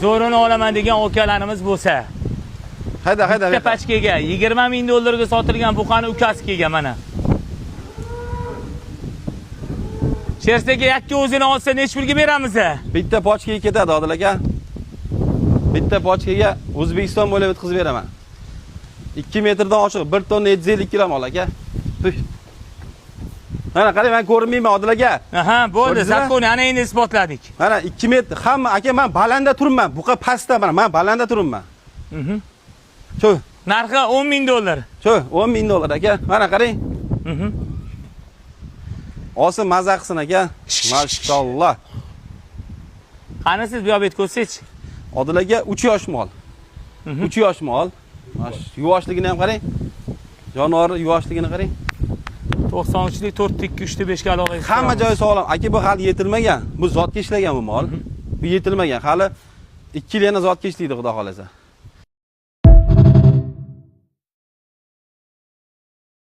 Zo'rini olaman degan okalarimiz bo'lsa. Hayda, hayda. Bitta pachkaga 20 ming dollarga sotilgan buqani ukasi kelgan mana. Shersdagi yakka o'zini olsa necha pulga beramiz? Bitta pochkaga ketadi Odil aka. Bitta pochkaga O'zbekiston bo'ylab yetkazib beraman. 2 metrdan oshiq 1 tonna 750 kg mol aka. Mana qarang, men ko'rinmayman Odil aka. Aha, bo'ldi, zakon ana endi isbotladik. Mana 2 metr hamma aka, men balandda turibman, buqa pastda mana, men balandda turibman. Shu. Narxi 10 ming dollar. Shu, 10 ming dollar aka. Mana qarang. Olsin maza qilsin aka. Mashalloh. Qani siz bu yoq bet ko'rsangiz. Odil aka 3 yosh mol. 3 yosh mol. Yuvoshligini ham qarang. Jonivorning yuvoshligini qarang. 93lik 4 2 3 5 ga aloqa. Hamma joyi sog'lom. Aka bu hali yetilmagan. Bu zotga ishlagan bu mol. Bu yetilmagan. Hali 2 yil yana zotga ishlaydi, xudo xolasa.